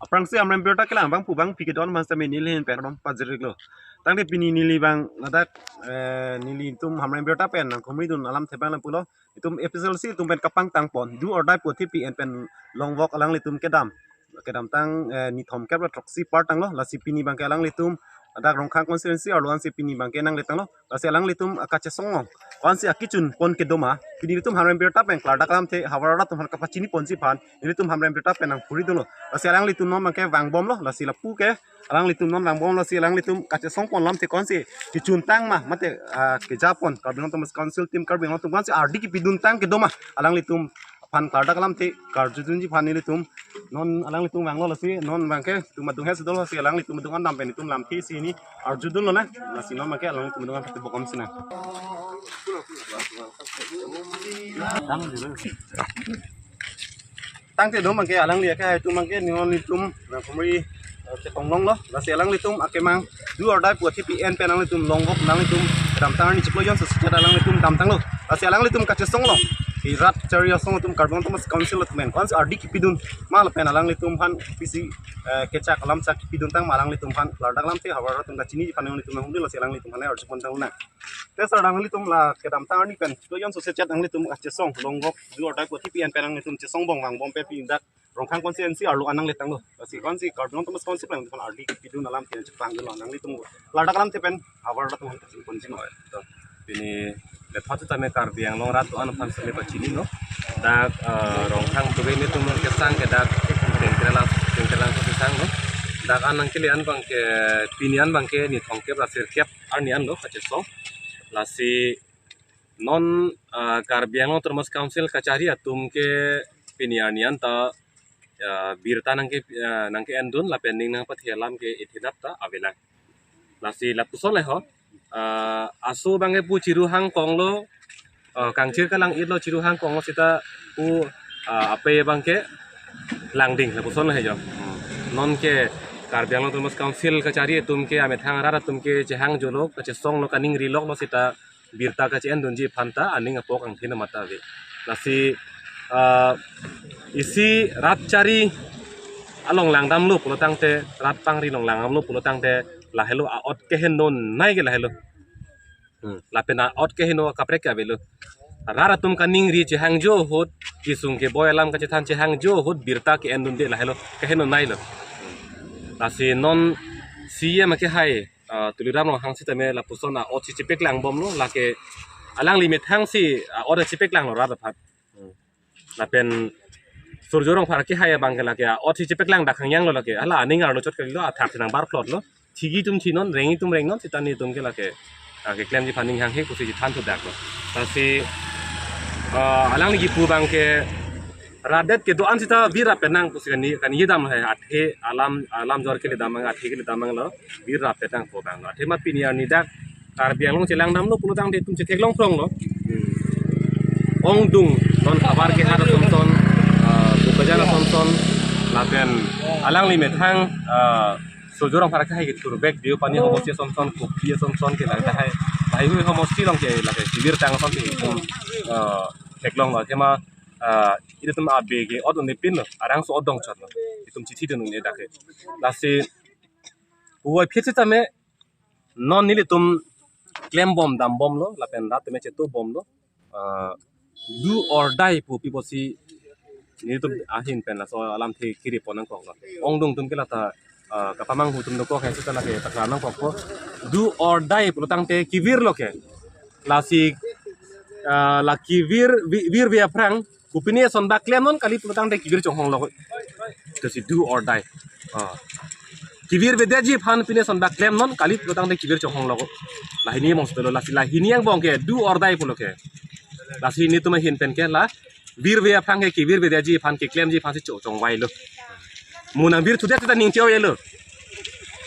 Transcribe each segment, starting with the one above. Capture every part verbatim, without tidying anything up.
Aphrangsi Hamren birta kelang abangphu bangphi kedo-an abang sitame neli ahin pen kardom pajir-iklo. Tangte pini neli abang ladak, eh, nelitum Hamren birta pen nangkhumri dun alamthe abang lapulo. Itum A P H L C atum pen kapangtang pon, do or die pu athe P N pen long walk alanglitum kedam. Kedamtang, eh, nithom kep ra throksi par tanglo, lasi pini abangke alanglitum ladak Rongkhang constituency arlo ansi pini abangke nangletanglo. Lasi alanglitum akachesong along, ko-ansi akechun pon kedo ma, pini nelitum Hamren birta pen klardak alamthe havar arat atum aphan kapachini ponji aphan nelitum Hamren birta pen nangkhumri dunlo. Lasi alanglitum non abangke vangbomlo, lasi lapu ke alanglitum non vangbomlo, lasi alanglitum kachesong pon alamthe ko-ansi kechuntang ma, mate, ah, keja pon Karbi Anglong Autonomous Council team Karbi Anglong atum ko-ansi ardi kepiduntang kedo ma, alanglitum aphan klardak alamthe karjudunji aphan nelitum non alanglitum vanglo, lasi non abangke itum adung he sedol, lasi alanglitum adung an dam pen itum lamthe isi hini arjudunlonang. Lasi non abangke alanglitum adung an pati bokom sinang. Tangte do abangke alangli akehai atum abangke nelitum nangkhumri, eh, chetong longlo. Lasi alanglitum akemang do or die pu athe P N pen alanglitum long walk alanglitum kedamtang arni chiklo jon sosechet alanglitum damtanglo. Lasi alanglitum kachesong along, ke rat chari asong atum Karbi Anglong Autonomous Council atum pen ko-ansi ardi kepidun ma lapen alanglitum aphan pisi, eh, kechak alam chak kepiduntang ma alanglitum aphan klardak alamthe havar atum kachini aphan alanglitum nangkhumri, lasi alanglitum aphan arju pontanglonang. Te sir, alanglitum la kedamtang arni pen chiklo jon sosechet alanglitum kachesong long walk do or die pu athe P N pen alanglitum chesong bom vangbom pen pini dak Rongkhang constituency arlo an nangletanglo. Lasi ko-ansi Karbi Anglong Autonomous Council pen alanglitum ardi kepidun alamthe chepangdunlo, alanglitum klardak alamthe pen havar arat atum aphan kachini ponji ma. To, pini lethot sitame Karbi Anglong arat do-an aphan sitame pachinilo. Dak, eh, Rongkhang tuge nelitum kesang ke dak Tengkerlang, Tengkerlang kesanglo. Dak an nangkele an abangke pini an abangke nithom kep ra sirkep arni anlo kachesong. Lasi non, ah, Karbi Anglong Autonomous Council kachari atum ke pini arni an ta, ah, birta nangke, ah, nangke-endun lapen ning nangpathe alam ke ithinat ta avelang. Lasi lapuson le ho, ah, aso abangke pu chiru hangkonglo, ah, kangchir kalang-itlo chiru hangkonglo seta pu, ah, ape abangke langding lapuson le he jo. Hmm. Non ke Karbi Anglong Autonomous Council kachari atum ke amethang arat atum ke chehangjolo, kachesonglo, kaningri loklo seta birta kache-endunji aphan ta aning apok angthin amat ta ave. Lasi, ah, isi rat chari along langdamlo pulotangte, rat pangri along langdamlo pulotangte lahelo a-ot kehenonei ke lahelo. Hmm, lapen a-ot keheno kaprek ke avelo. Rat atum kaningri chehangjo ahut, kesung keboi alam kachethan chehangjo ahut birta ke-endunde lahelo kehenoneilo. Lasi non C E M akehai, ah, Tuliram Ronghang sitame lapuson a-otsi chepeklangbomlo, lake alangli methangsi a-otsi chepeklanglo rat aphan. Hmm. Lapen Surjya Rongphar akehai abangke lake a-otsi chepeklang dak hangyanglo lake. Hala aning arlo chot kalilo, athak si nangbarplotlo. Thigi atum thinon, reng atum rengnon, seta nelitum ke lake, ah, keklemji aphan ning hanghe pusi chethan thudaklo. Lasi, ah, alangli kipu abangke rat det kedo-an seta vir rap penang pusi kani, kani yedam hai, athe alam, alam jor kele damnang, athe kele damnanglo, vir rap penang pu abanglo. Athema pini arni dak Karbi Anglong chelangdamlo pulotangte itum chetheklong phronglo. Hmm. Ongdung, non kabar kehat asonson, ah, Bokajan asonson, lapen alangli methang, ah, Surjya Rongphar akehai kethur bek Deopani homosti asonson, Kuki asonson ke lake hai, lahaihui homosti along ke lake kevirtang ason ke itum, ah, theklonglo. Athema, ah, ilitum abe ke ot un-epinlo, arangso ot dongchotlo. Itum chithidun un-e dak ke. Lasi puvoiphit sitame non nelitum klembom dambomlo, lapen rat tame chetobomlo. Ah, do or die pu pi pusi nelitum ahin pen laso alamthe kiri pon nangkoklo. Ongdung atum ke lata, ah, kapamanghu atum dokok hai seta lake takra nangkokpo. Do or die pulotangte kevirlo ke. Lasi, ah, la kevir, vi-, virve aphrang, kopine ason bak klemnon kali pulotangte kevir chonghonglo. Lasi do or die. Ah. Kevirvedetji aphan pine ason bak klemnon kali pulotangte kevir chonghonglo. Lahini mong sutelo, lasi lahini angbong ke do or die pulo ke. Lasi nelitum ahin pen ke la virve aphrang ke kevirvedetji aphan, keklemji aphansi cho chongvailo. Mo nangvirthudet seta ning che-oilo.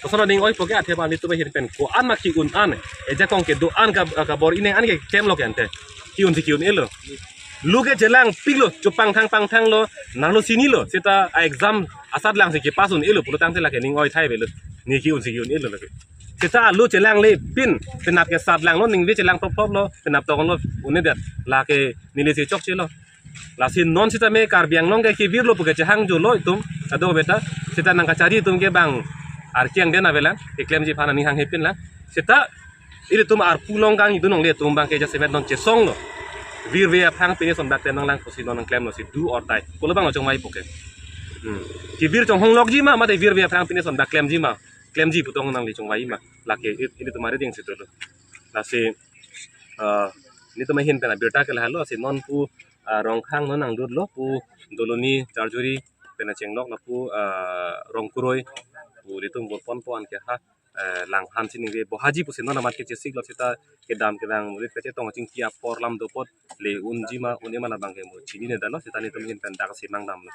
Koson ning oipo ke, athema nelitum ahin pen ko-an ma ke-un an, ejakong kedo-an ka, kabor-ineng an ke klemlo ke ante. Ke-unsi ke-un-elo. Lo ke chelangpiklo, chupangthang pangthanglo, nanglo sinilo, seta a-exam asat langsi kepass un-elo pulotangte lake ning oi thai avelo. Ne ke-unsi ke-un-elo lake. Seta lo chelanglepin, penap ke sat langlo, ningve chelang plop ploplo, penap toklo, un-edet. Lake nelisi chokchelo. Lasi non sitame Karbi Anglong ke kevirlo pu kachehang jolo itum kadokave ta, sita nangkachari atum ke bang arkiang den avelang, keklemji aphan aning hanghe pinlang. Sita ilitum arpu along kangdun longle atum abangke jasemet non chesonglo. Virve aphrang pine son baklem nanglang pusi non nangklemlo, si do or die. Kolo abang chongvaipo ke. Hmm. Kevir chonghonglokji ma, mate virve aphrang pine son baklemji ma, klemji pu tong nangli chongvai ma. Lake it-, ilitum arideng si dolo. Lasi, eh, nelitum ahin pen abirta ke lahelo, si non pu, eh, Rongkhang non nangdurlo, pu Doloni Charjuri pen chenglok lapu, eh, Rongkuroi pu ilitum bor ponpo anke ha, eh, Langhan si ningve bohaji pusi non amat kechesiklo, sita kedam kedang mulit kachetong chingki apor lam dopot le unji ma un-e ma labang ke mo chinine detlo, sita nelitum ahin pen dak si mangdamlo.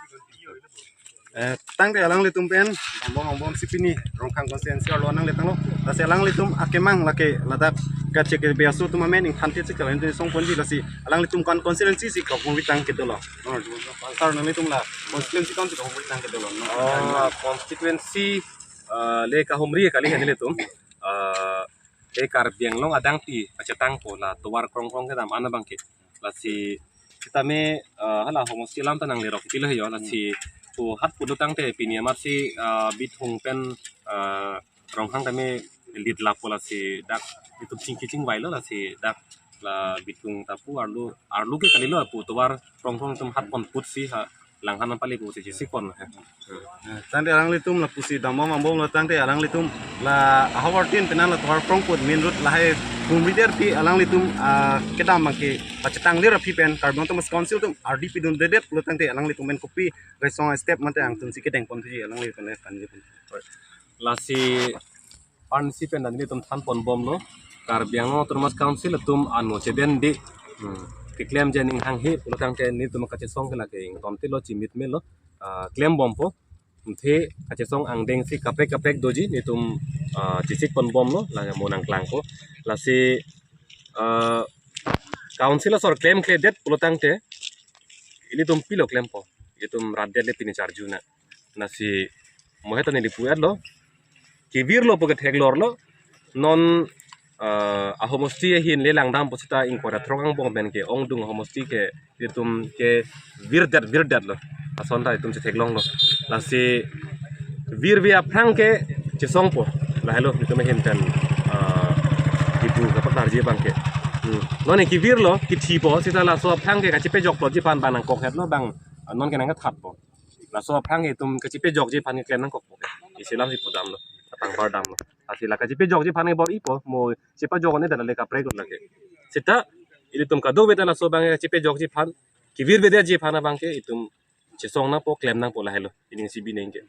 Eh, tangte alanglitum pen, dambom angbom si pini Rongkhang constituency arlo nangle tanglo. Lasi alanglitum akemang lake ladak kachek ke biasu atum amen ingthan te chikal ente songponji, lasi alanglitum kan constituency si kahumri tang kedolo. Sir, nanglitum la constituency kan si kahumri tang kedolo. Oh, constituency, eh, le kahumri kali nelitum. Eh, le Karbi Anglong adang pi kachetangpo la tovar krongkrong kedam an abangke. Lasi sitame, eh, hala homosti alam ta nanglerok pilo he yo, lasi pu hat pulo tangte pini amat si, eh, Bithung pen, eh, Rongkhang tame lead lapo, lasi dak itum chingki chingvailo, lasi dak la Bithung ta pu arlo, arlo ke kalilo pu tovar krongkrong atum hat pon put si ha Langhan pali pusi chesikpon. Eh, tangte alanglitum lapusi dambom angbomlo, tangte alanglitum la ahavar tin penan la tovar krongput main road lahai humri der pi alanglitum, ah, kedam abangke pachetanglir aphi pen Karbi Anglong Autonomous Council atum ardi pidundedet pulo tangte alanglitum pen kopi gaisong step mate angtun si kedeng ponji alanglitum le kanji pon. Lasi pan si pen nelitum than ponbomlo, Karbi Anglong Autonomous Council atum ano chedende, hmm, keklemji aning hanghe pulo tangte nelitum kachesong ke lake ingtontelo, chimit melo, ah, klembompo. Mthe kachesong angdeng si kaprek kaprek doji nelitum, ah, chesik ponbomlo, la mo nangklangpo. Lasi, ah, council asor klemkledet pulo tangte ilitum pilo klempo, ilitum rat det le pini charju na. Lasi mo heta neli pu-etlo, kevirlo pu ke theklorlo. Non, eh, ahomosti ahin le langdampo sita ingkoi ra throk angbong pen ke ongdung ahomosti ke itum ke virdet virdetlo. Ason ta itum chetheklonglo. Lasi virve aphrang ke chesongpo. Lahelo itum ahin pen, eh, ipu kapaklarji abangke. Hmm. Non ke kevirlo, kethipo, sita laso aphrang ke kachepejokloji aphan bang nangkokhetlo, bang, eh, non ke nangkethatpo. Laso aphrang itum kachepejokji aphan ke klem nangkokpo. Isi alam si pudamlo, atang bardamlo. Lasi la kachepejokji aphan ke bor-ipo, mo chepajok ne dala le kaprek lake. Sita ilitum kadokave ta laso abang kachepejokji aphan, kevirvedetji aphan abangke itum chesong nangpo, klem nangpo, lahelo ining si bineng ke.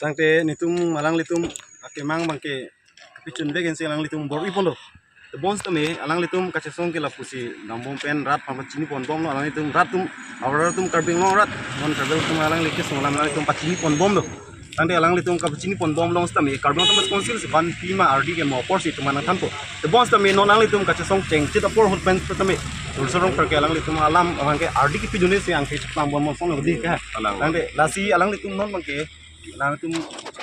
Tangte nelitum alanglitum akemang abangke kapichun vek ensi alanglitum bor-iponlo. Tebon sitame alanglitum kachesong ke lapusi dambom pen rat pachini ponbomlo, alanglitum rat atum, ahavar atum, Karbi Anglong arat, non Karbi atum alangli kesung alam alanglitum pachini ponbomlo. Tangte alanglitum kapachini ponbomlo sitame Karbi Anglong Autonomous Council si ban pima ardi ke mo apor si itum nangthanpo. Tebon sitame non alanglitum kachesong chengchit apor ahut pen sitame Surjya Rongphar ke alanglitum alam abangke ardi kepidunde si angke cheplangbom song lo di ke. Alang. Tangte lasi alanglitum non abangke alanglitum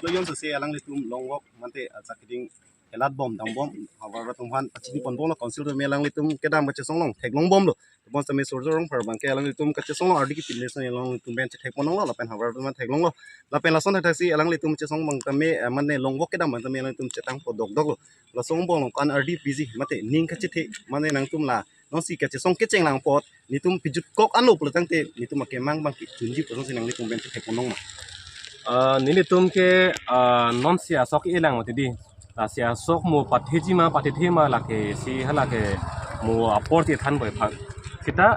lo yon sose alanglitum long walk mate achak keding helatbom dambom ahavar atum aphan pachini ponbomlo, council atum alanglitum kedam kachesong along theklongbomlo. Tebon sitame Surjya Rongphar abangke alanglitum kachesong along ardi kepidunde si alanglitum pen chethek ponlonglo lapen ahavar atum aphan theklonglo. Lapen lason thakthak si alanglitum chesong abang tame, eh, mane long walk kedam abang tame alanglitum chetangpo dokdoklo. Laso angbong along kan ardi piji mate ning kachethe mane nangtum la nonsi kachesong kechenglang apot nelitum pijutkok anlo pulo tangte nelitum akemang abangke chunji pu asonsi nanglitum pen chethek ponlong ma? Ah, nelitum ke, ah, nonsi asok elang mati di. Lasi asok mo patheji ma, pathethe ma lake si halake mo apor si thanpo aphan. Sita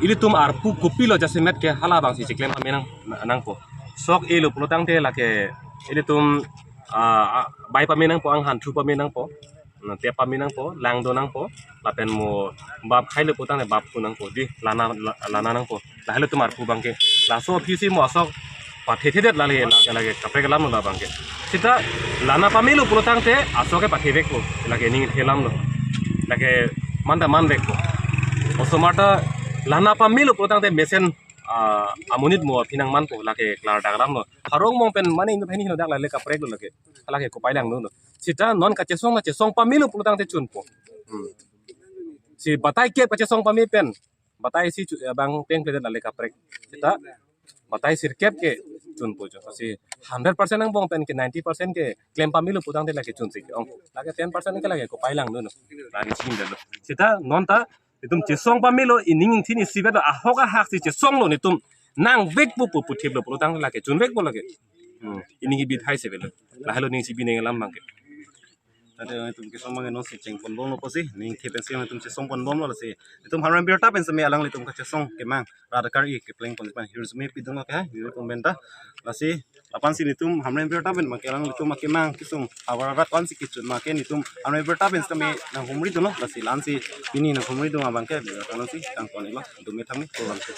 ilitum arpu kopilo jasemet ke hala abangsi cheklem pame nang, nangpo. Sok elo pulo tangte lake ilitum, ah, ah, bai pame nangpo, anghan thu pame nangpo. Na, tep pame nangpo, lang do nangpo, lapen mo bap khailo pu tangte bap thu nangpo, di lana, la-, lana nangpo. Lahelo itum arpu abangke. Laso aphisi mo asok pathethedet lale, lake, lake kaprek alamlo la abangke. Sita lana pamelo pulo tangte asok ke pathevekpo, lake ning thelamlo. Lake manta manvekpo. Osomar ta lana pamelo pulo tangte mesen, ah, amonit mo aphi nangmanpo, lake klardak alamlo. Arong mong pen mane inut hini hino dak lale kapreklo lake. Lake kopai langdunlo. Sita non kachesong na chesong pamelo pulo tangte chunpo. Hmm. Si batai kep kachesong pame pen Batai isi chu abang peng plate lale kaprek. Seta batai sirkep ke chunpo jo. Lasi hundred percent angbong pen ke ninety percent ke klem pamelo putangte lake chunsi ke-ong. Lake ten percent ke lake kopai langdunlo. Lake chingdalo. Seta non ta itum chesong pamelo, ining ingthin isivet lo, ahok ahak si chesonglo netum. Nangvekpo pu puthiplo putangte lake chunvekpo lake. Hmm. Ining ibit hai se velo. Lahelo ning si bineng alam abangke. Tade itum kesong abangke non si chengponbomlo pusi, ning thip pensi itum chesongponbomlo lasi. Itum Hamren birta pen seme alanglitum kachesong kemang rat akar-i kepleng pon pen hirjume pidunlo ke, hiru pon pen ta. Lasi, lapen si netum Hamren birta pen abangke alanglitum akemang kesung avar arat ansi kechun abangke netum Hamren birta pen seme nanghumridunlo, lasi la-ansi pini nanghumridun abangke birta non si tangpon-iklo, dome thangne, kurvangthu.